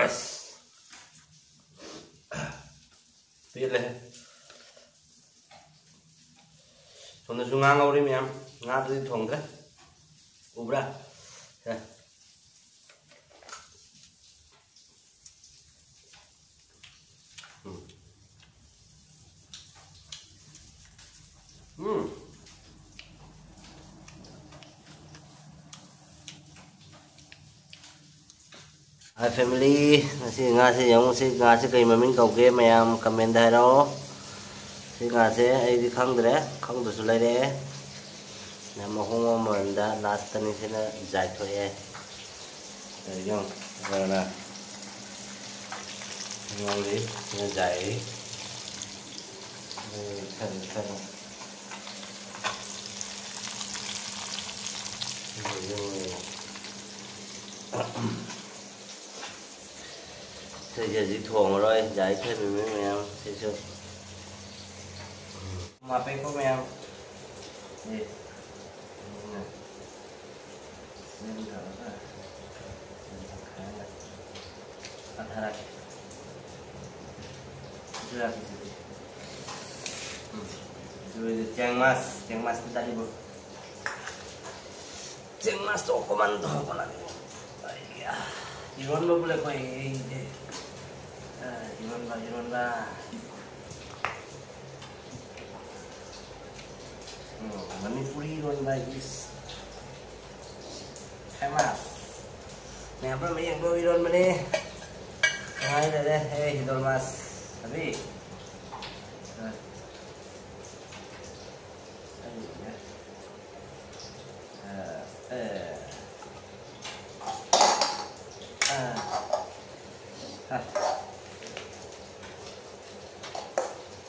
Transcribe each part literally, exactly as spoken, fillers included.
ꯑꯁ, ꯄꯦꯜꯂꯦ꯫ ꯁꯣꯝꯗꯁꯨ ꯉꯥ ꯉꯧꯔꯤ ꯃꯌꯥꯝ꯫ ꯉꯥꯗꯨꯗꯤ ꯊꯣꯡꯗ꯭ꯔꯦ꯫ ꯎꯕ꯭ꯔꯥ? ꯁꯦ꯫ ꯎꯝ꯫ ꯎꯝ꯫ Hi family, ꯉꯁꯤ ꯉꯥꯁꯦ ꯌꯦꯡꯉꯨ꯫ ꯁꯤ ꯉꯥꯁꯦ ꯀꯩ ꯃꯃꯤꯡ ꯀꯧꯒꯦ? ꯃꯌꯥꯝ comment ꯍꯥꯏꯔꯛꯑꯣ꯫ ꯁꯤ ꯉꯥꯁꯦ ꯑꯩꯗꯤ ꯈꯪꯗ꯭ꯔꯦ, ꯈꯪꯗ꯭ꯔꯁꯨ ꯂꯩꯔꯛꯑꯦ꯫ ꯌꯥꯝ ꯑꯍꯣꯡꯕ ꯃꯃꯜꯗ last ꯇꯅꯤ ꯁꯤꯅ ꯖꯥꯏꯊꯣꯛꯑꯦ꯫ ꯌꯦꯡꯉꯨ, ꯐꯖꯅ ꯉꯧꯔꯤ, ꯁꯤꯅ ꯖꯥꯏꯔꯤ꯫ ꯎꯝ, ꯐꯖ-, ꯐꯖ-, ꯐꯖ-, ꯁꯤꯁꯦ ꯍꯧꯖꯤꯛ ꯊꯣꯡꯉꯔꯣꯏ, ꯖꯥꯏ ꯊꯣꯏꯕꯤꯃꯩ ꯃꯌꯥꯝ ꯁꯤꯁꯨ꯫ ꯃꯥꯄꯩꯀꯣ ꯃꯌꯥꯝ꯫ ꯁꯤ꯫ ꯁꯦꯝ ꯇꯧꯔꯒ ꯄꯠꯊꯔꯛꯀꯦ꯫ ꯄꯠꯊꯔꯛꯀꯦ ꯁꯤꯗꯤ꯫ ꯎꯝ꯫ ꯑꯗꯨ ꯑꯣꯏꯔꯗꯤ ꯆꯦꯡꯃꯥꯁ, ꯆꯦꯡꯃꯥꯁꯇꯤ ꯇꯥꯛꯏꯕꯣ? ꯆꯦꯡꯃꯥꯁꯇꯣ ꯑꯣꯀꯣꯃꯥꯟ ꯇꯧꯍꯧꯕꯅ꯫ ꯑꯩꯌꯥ꯫ ꯏꯔꯣꯟꯕꯕꯨ ꯂꯩꯀꯣ ꯑꯩꯗꯤ꯫ ꯑ, ꯏꯔꯣꯟꯕ, ꯏꯔꯣꯟꯕ꯫ ꯎꯝ, ꯃꯅꯤꯄꯨꯔꯤ ꯏꯔꯣꯟꯕ is famous꯫ ꯃꯌꯥꯝ ꯄꯨꯝꯅꯃꯛ ꯌꯦꯡꯕ ꯏꯔꯣꯟꯕꯅꯤ꯫ ꯀꯃꯥꯏꯅ ꯂꯩꯔꯦ? ꯍꯦ, ꯍꯤꯗꯣꯜꯃꯥꯁ꯫ ꯑꯕꯤ꯫ ꯑ꯫ ꯑ, ꯑ꯫ ꯑ꯫ ꯑ꯫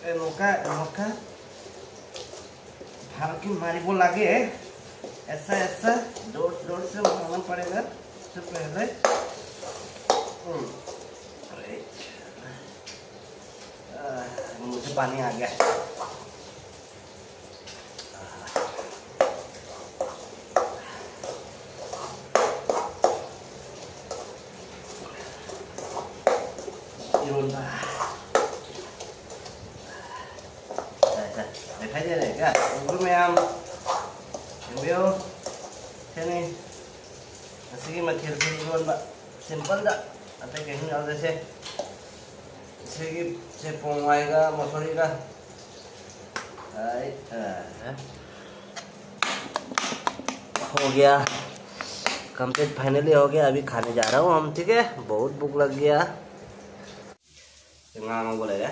ए, नौका, नौका। भारत की मारी बोल आगे है। ऐसा, ऐसा, जोर, जोर से मारना पड़ेगा। सबसे पहले। हम्म। अरे। आ, मुंह से पानी आ गया। ꯏꯔꯣꯟꯕ꯫ ꯁꯦ, ꯁꯦ, ꯂꯩꯈꯥꯏꯗꯦ, ꯂꯩꯈꯥꯏ꯫ ꯎꯕ꯭ꯔꯣ ꯃꯌꯥꯝ? ꯌꯦꯡꯕꯤꯌꯨ꯫ ꯁꯤꯅꯤ꯫ ꯉꯁꯤꯒꯤ ꯃꯊꯦꯜꯁꯦ ꯏꯔꯣꯟꯕ꯫ Simpleꯗ꯫ ꯑꯇꯩ ꯀꯩꯁꯨ ꯌꯥꯎꯗꯦ꯫ ꯁꯦ꯫ ꯁꯤꯒꯤ, ꯁꯦ ꯄꯣꯡ ꯍꯋꯥꯏꯒ ꯃꯁꯣꯔꯤꯒ꯫ ꯑꯩ, ꯑ, हो गया complete, finally हो गया। अभी खाने जा रहा हूँ हम, ठीक है? बहुत भूख लग गया। ꯉꯥ ꯉꯧꯕ ꯂꯩꯔꯦ꯫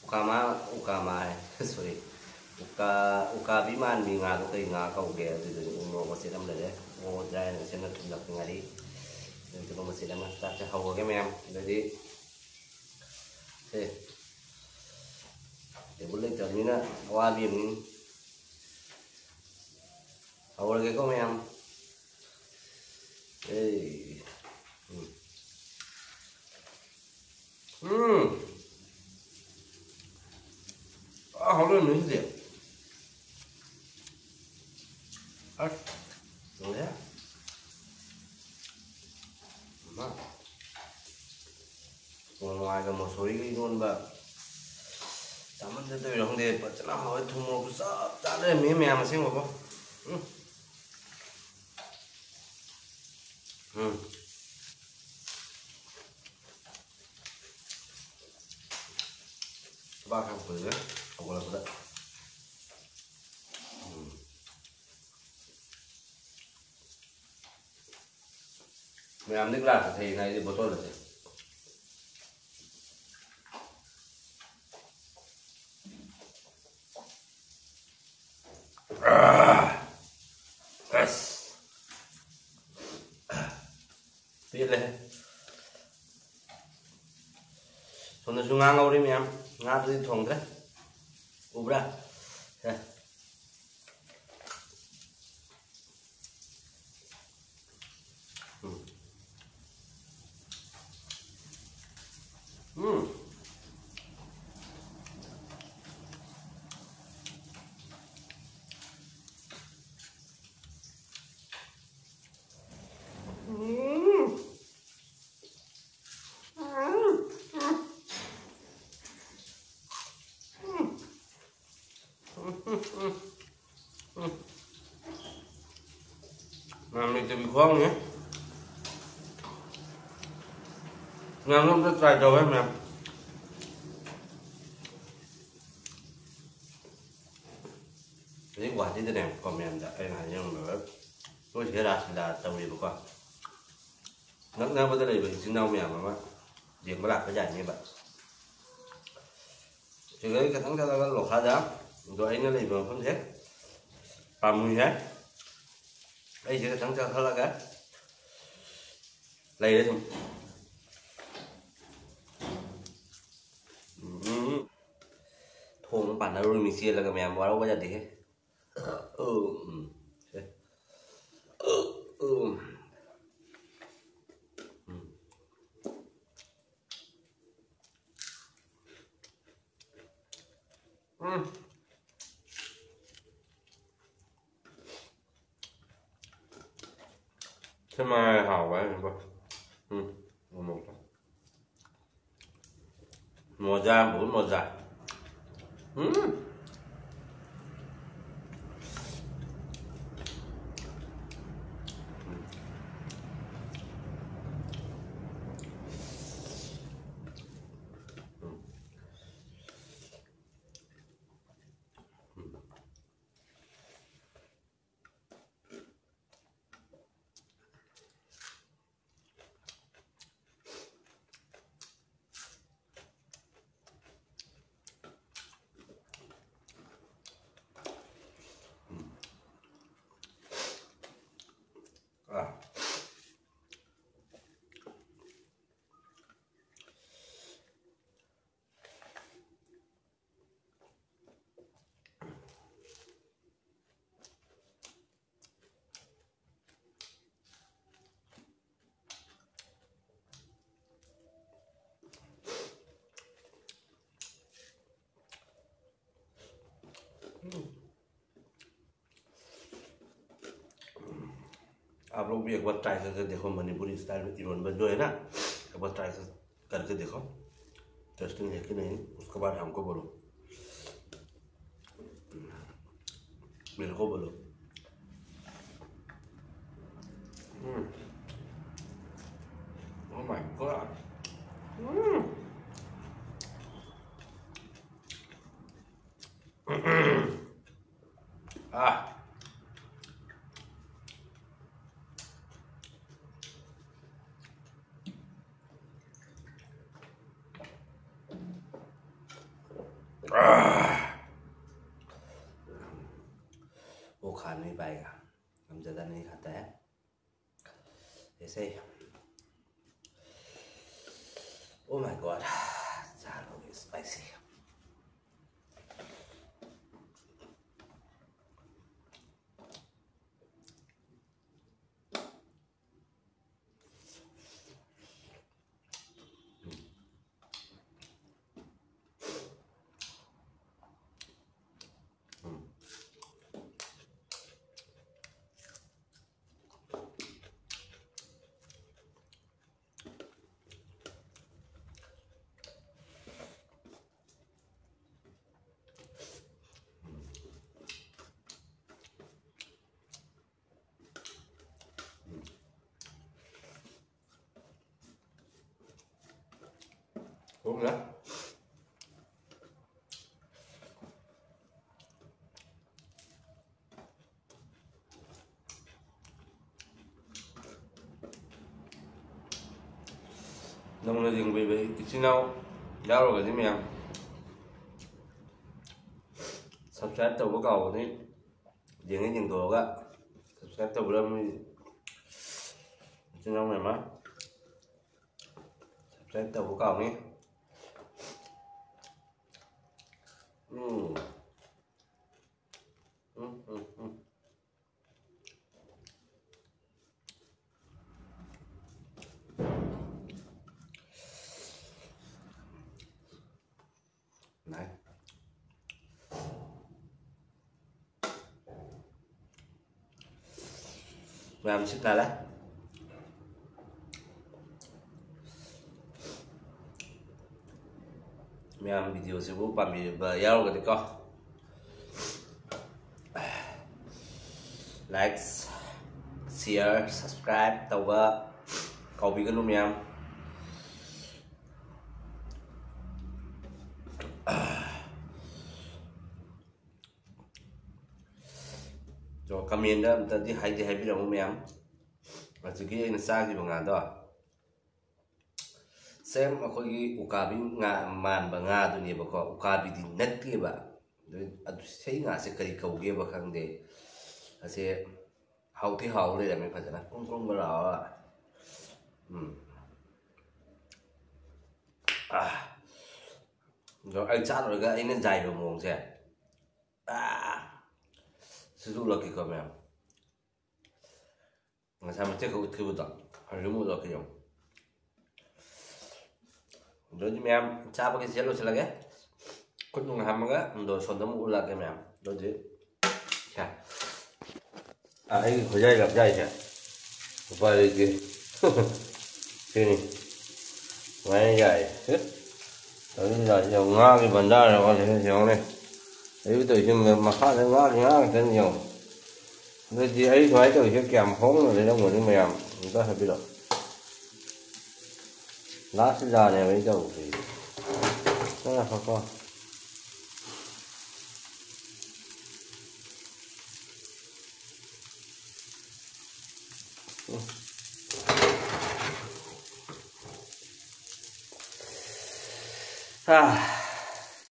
ꯎꯀꯥꯃꯥ, ꯎꯀꯥꯃꯥ ꯍꯥꯏ, sorry꯫ ꯎꯀꯥ-, ꯎꯀꯥꯕꯤ ꯃꯥꯟꯕꯤ ꯉꯥꯗꯣ ꯀꯩ ꯉꯥ ꯀꯧꯒꯦ? ꯑꯗꯨꯗꯨꯅꯤ꯫ ꯎ ꯃꯣꯔꯣꯛ ꯃꯆꯦꯠ ꯑꯃ ꯂꯩꯔꯦ꯫ ꯃꯣꯔꯣꯛ ꯗ꯭ꯔꯥꯏꯅ ꯁꯦꯝꯅ ꯊꯨꯝ ꯌꯥꯛꯄꯤ ꯉꯥꯔꯤ꯫ ꯑꯗꯨꯗꯨꯒ ꯃꯆꯦꯠ ꯑꯃ꯫ ꯆꯥꯛꯁꯦ ꯍꯧꯔꯒꯦ ꯃꯌꯥꯝ꯫ ꯑꯗꯨꯗꯤ ꯁꯦ, ꯇꯦꯕꯜ ꯂꯩꯇꯕꯅꯤꯅ ꯑꯋꯥꯕꯤ ꯑꯃꯅꯤ꯫ ꯍꯧꯔꯒꯦꯀꯣ ꯃꯌꯥꯝ꯫ ꯑꯦ꯫ ꯎꯝ꯫ ꯎꯝ꯫ ꯑꯥ, ꯍꯥꯎꯔꯝꯃꯦ ꯁꯤꯗꯤ꯫ ꯑꯁ, ꯂꯣꯏꯔꯦ꯫ ꯃꯥ꯫ ꯄꯣꯡ ꯍꯋꯥꯏꯒ ꯃꯁꯣꯔꯤꯒ ꯏꯔꯣꯟꯕ ꯆꯥꯃꯟꯗ ꯇꯧꯔꯤꯔꯣ ꯈꯪꯗꯦ, ꯐꯖꯅ ꯍꯥꯎꯋꯦ꯫ ꯊꯨꯝ ꯃꯣꯔꯣꯛꯁꯨ ꯆꯞ ꯆꯥ ꯂꯩꯔꯝꯃꯦ ꯃꯌꯥꯝ ꯑꯁꯦꯡꯕꯀꯣ꯫ ꯎꯝ꯫ ꯎꯝ꯫ ꯊꯕꯥꯛ ꯈꯔ ꯐꯨꯜꯂꯦ ꯍꯧꯒꯠꯂꯛꯄꯗ꯫ ꯎꯝ꯫ ꯃꯌꯥꯝꯗꯤ glassꯇ ꯊꯛꯏꯅ ꯑꯩꯗꯤ bottleꯗ ꯊꯛꯏ꯫ ꯑꯁ꯫ ꯄꯦꯜꯂꯦꯍꯦ꯫ ꯁꯣꯝꯗꯁꯨ ꯉꯥ ꯉꯧꯔꯤ ꯃꯌꯥꯝ꯫ ꯉꯥꯗꯨꯗꯤ ꯊꯣꯡꯗ꯭ꯔꯦ꯫ ꯎꯕ꯭ꯔꯥ? ꯁꯦ꯫ ꯎꯝ꯫ ꯎꯝ꯫ ꯎꯝ꯫ ꯎꯝ, ꯎꯝ, ꯎꯝ꯫ ꯃꯌꯥꯝ ꯂꯩꯇꯕꯤ ꯈꯨꯍꯥꯎꯅꯤ꯫ ꯃꯌꯥꯝꯁꯨ ꯑꯝꯇ try ꯇꯧꯋꯦ ꯃꯌꯥꯝ꯫ ꯍꯧꯖꯤꯛ ꯒꯨꯍꯥꯇꯤꯗꯅꯦꯕꯀꯣ ꯃꯌꯥꯝꯗ ꯑꯩꯅ ꯍꯥꯏꯖꯅꯤꯡꯕ, ꯑꯩꯈꯣꯏ ꯁꯤꯗ ꯔꯥꯁ ꯂꯤꯂꯥ ꯇꯧꯔꯤꯕꯀꯣ꯫ ꯅꯛꯅꯕꯗ ꯂꯩꯕ ꯏꯆꯤꯟ ꯏꯅꯥꯎ ꯃꯌꯥꯝ ꯑꯃ ꯌꯦꯡꯕ ꯂꯥꯛꯄ ꯌꯥꯏꯅꯦꯕ꯫ ꯁꯤꯗꯩ ꯈꯤꯇꯪ ꯆꯠꯂꯒ ꯂꯣꯈꯥꯗ, ꯑꯗꯣ ꯑꯩꯅ ꯂꯩꯕ ꯃꯐꯝꯁꯦ ꯄꯥꯝꯃꯨꯏ ꯍꯥꯏ꯫ ꯑꯩꯁꯦ ꯈꯤꯇꯪ ꯆꯠꯈꯠꯂꯒ ꯂꯩꯔꯦ ꯁꯨꯝ꯫ ꯎꯝ꯫ ꯊꯣꯡ ꯄꯥꯟꯅꯔꯨꯔꯃꯤ ꯆꯦꯜꯂꯒ ꯃꯌꯥꯝ ꯋꯥꯔꯧꯕ ꯌꯥꯗꯦꯍꯦ꯫ ꯎꯝ꯫ ꯎꯝ꯫ ꯎꯝ꯫ ꯁꯤ ꯃꯉꯥꯏ ꯍꯥꯎꯕ ꯍꯥꯏꯅꯤꯀꯣ꯫ ꯎꯝ꯫ ꯎꯃꯣꯔꯣꯛꯇꯣ꯫ ꯃꯣꯖꯥ, ꯕꯨꯠ ꯃꯣꯖꯥ꯫ ꯎꯝ꯫ आप लोग भी एक बार try करके देखो, मणिपुरी style में इरोनबा जो है ना, एक बार try कर, करके देखो, टेस्टिंग है कि नहीं, उसके बाद हमको बोलो। Mira cómo lo. Mm. Oh my God. Mm. Ah. वो खा नहीं पाएगा, हम ज़्यादा नहीं खाता है। ऐसे ही। Oh my God, चाल हो गई spicy। Đúng nữa. ꯅꯧꯅ ꯌꯦꯡꯕꯤꯕ ꯏꯆꯤꯟ ꯏꯅꯥꯎ ꯌꯥꯎꯔꯒꯗꯤ ꯃꯌꯥꯝ subscribe ꯇꯧꯕ ꯀꯥꯎꯒꯅꯤ꯫ ꯌꯦꯡꯉ ꯌꯦꯡꯗꯣꯛꯑꯒ subscribe ꯇꯧꯕꯤꯔꯝꯃꯤ ꯏꯆꯤꯟ ꯏꯅꯥꯎ ꯃꯌꯥꯝ ꯑꯃ꯫ Subscribe ꯇꯧꯕ ꯀꯥꯎꯅꯤ꯫ ꯎꯝ꯫ ꯎꯝ, ꯎꯝ, ꯎꯝ꯫ ꯅꯥꯏ꯫ ꯃꯌꯥꯝ ꯁꯤꯠ ꯅꯥꯜꯂꯦ꯫ ꯃꯌꯥꯝ video ꯁꯤꯕꯨ ꯄꯥꯝꯕꯤꯕ ꯌꯥꯎꯔꯒꯗꯤꯀꯣ, Like, share, subscribe ꯇꯧꯕ ꯀꯥꯎꯕꯤꯒꯅꯨ ꯃꯌꯥꯝ꯫ ꯑꯗꯣ comment ꯑꯝꯇꯗꯤ ꯍꯥꯏꯗꯤ ꯍꯥꯏꯕꯤꯔꯝꯃꯨ ꯃꯌꯥꯝ꯫ ꯍꯧꯖꯤꯛꯀꯤ ꯑꯩꯅ ꯆꯥꯈꯤꯕ ꯉꯥꯗꯣ same ꯑꯩꯈꯣꯏꯒꯤ ꯎꯀꯥꯕꯤ ꯉꯥ ꯃꯥꯟꯕ ꯉꯥꯗꯨꯅꯦꯕꯀꯣ, ꯎꯀꯥꯕꯤꯗꯤ ꯅꯠꯇꯦꯕ꯫ ꯑꯗꯨ, ꯑꯗꯨ ꯁꯤ ꯉꯥꯁꯦ ꯀꯔꯤ ꯀꯧꯒꯦꯕ ꯈꯪꯗꯦ꯫ ꯑꯁꯦ ꯍꯥꯎꯗꯤ ꯍꯥꯎ ꯂꯩꯔꯝꯃꯦ, ꯐꯖꯅ ꯀ꯭ꯔꯨꯝ ꯀ꯭ꯔꯨꯝꯒ ꯂꯥꯎꯔꯒ꯫ ꯎꯝ꯫ ꯑꯥ꯫ ꯑꯗꯣ ꯑꯩ ꯆꯥꯔꯨꯔꯒ ꯑꯩꯅ ꯖꯥꯏꯕ ꯃꯑꯣꯡꯁꯦ, ꯑꯥ꯫ ꯁꯤꯁꯨ ꯎꯠꯂꯛꯀꯦꯀꯣ ꯃꯌꯥꯝ꯫ ꯉꯁꯥꯏ ꯃꯇꯦꯛ ꯈꯛ ꯎꯠꯈꯤꯕꯗꯣ ꯍꯧꯖꯤꯛ ꯑꯃꯨꯛ ꯎꯠꯂꯛꯀꯦ ꯌꯦꯡꯉꯣ꯫ ꯑꯗꯨꯗꯤ ꯃꯌꯥꯝ ꯆꯥꯕꯒꯤ ꯁꯤꯗ ꯂꯣꯏꯁꯤꯜꯂꯒꯦ꯫ ꯈꯨꯠ ꯅꯨꯡ ꯍꯥꯝꯃꯒ ꯑꯗꯣ ꯁꯣꯝꯗ ꯑꯃꯨꯛ ꯎꯠꯂꯛꯑꯒꯦ ꯃꯌꯥꯝ꯫ ꯑꯗꯨꯗꯤ ꯁꯦ꯫ ꯑꯥ, ꯑꯩꯒꯤ ꯈꯨꯖꯥꯏ ꯂꯞꯖꯥꯏꯁꯦ ꯎꯄꯥꯏ ꯂꯩꯇꯦ꯫ ꯁꯤꯅꯤ꯫ ꯁꯨꯃꯥꯏꯅ ꯌꯥꯏ꯫ ꯁꯤ꯫ ꯑꯗꯨꯅ ꯌꯦꯡꯉꯣ, ꯉꯥꯒꯤ ꯕꯟꯗꯥꯔ ꯑꯃ ꯁꯤꯗ ꯌꯦꯡꯉꯨꯅꯦ꯫ ꯑꯌꯨꯛ ꯇꯧꯔꯤꯁꯦ ꯃꯈꯥꯗ ꯉꯥꯒꯤ ꯉꯥ ꯉꯥꯛꯇꯅꯤ ꯌꯦꯡꯉꯣ꯫ ꯑꯗꯨꯗꯤ ꯑꯩ ꯁꯨꯃꯥꯏꯅ ꯇꯧꯔꯤꯁꯦ ꯀꯌꯥꯝ ꯍꯣꯡꯅ ꯂꯩꯔꯝꯒꯅꯤ ꯃꯌꯥꯝ ꯑꯝꯇ ꯍꯥꯏꯕꯤꯔꯛꯑꯣ꯫ Last ꯖꯥꯅꯦꯕ ꯑꯩ ꯇꯧꯔꯤꯁꯦ꯫ ꯅꯪ ꯉꯥꯏꯈꯣꯀꯣ꯫ ꯎꯝ꯫ ꯑꯥ꯫